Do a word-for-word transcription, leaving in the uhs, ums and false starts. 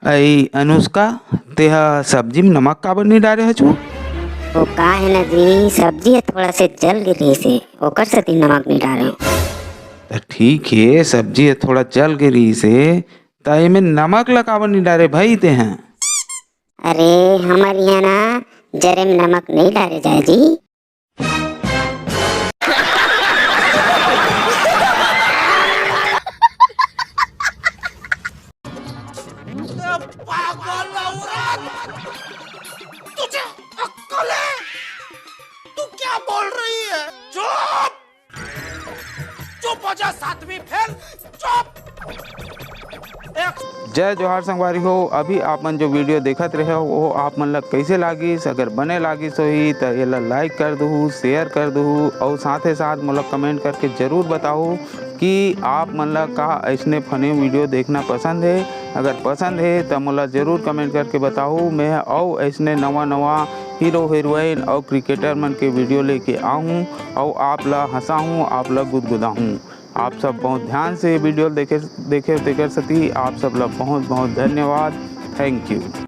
अई अनुष्का, तेहा सब्जी में नमक काबर नहीं डारे हचू? ओ का हे ना जी, सब्जी ह थोड़ा से जल गे रहिस हे, ओकर सेती नमक नहीं डारे। त ठीक हे, सब्जी ह थोड़ा जल गे रहिस हे, त एमे नमक ला काबर नहीं डारे भाई तेहा? अरे, हमर इहाँ ना जरे में नमक नहीं डारे जाए जी। पागल औरत, तुझे अक्कल है? तू क्या बोल रही है? चुप! चुप हो जा, सातवीं फेल, चुप! एक जय जोहार संगवारी हो, अभी आप मन जो वीडियो देखत रहे हो, वो आप मन ला कैसे लागिस? अगर बने लागिस होही, त एला लाइक कर दुहू, शेयर कर दुहू, और साथे साथ मोला कमेंट करके जरूर बताहू कि आप मन ला का ऐसने फनी वीडियो देखना पसंद हे। अगर पसंद हे, त मोला जरूर कमेंट करके बताहू। मैं अउ ऐसने नवा नवा हीरो हीरोइन अउ क्रिकेटर मन के वीडियो लेके आहूँ, अउ आप ला हंसाहूँ, आप ला गुदगुदाहूँ। आप सब बहुत ध्यान से ये वीडियो देखे, देखे, तेकर सेती आप सब ला बहुत, बहुत धन्यवाद। Thank you।